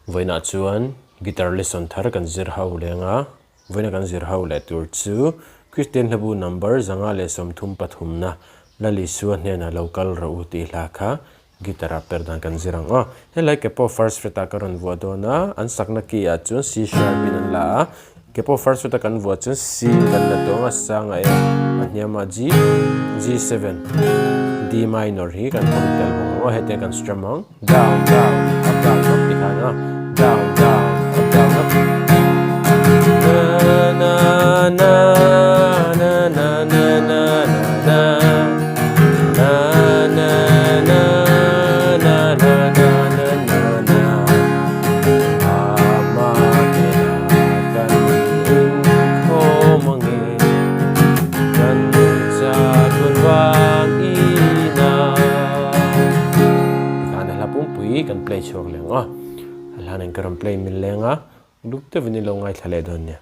Vawiinah chuan guitar lesson thar kan zir ho leng a, vawiina kan zir ho leh tur chu Kristian hlabu number 133 na Lal Isua hnenah lo kal rawh u tih hla kha guitar ah per dan kan zir ang aw. Helai ke pawh first fret ah ka rawn vuah dawn a, an sakna key ah chuan C sharp in an la a, ke pawh first fret a kan vuah chuan C in kan la tawng a, sang a e, a hniam ah G, G7, D minor hi kan hmang tel bawk ang aw, hetiang kan strum ang. Down, down, up, down, up ti khan a, down, down, up, down, up. Na na na na na na na na na na na na na na na na na Ama kena kan inkhawm ange kan chatuan vang ina. Tikhan a hla pumpui kan play chhuak leng a, a hla nen ka rawn play mil leng a, luk deuhin i lo ngaithla leh dawn nia.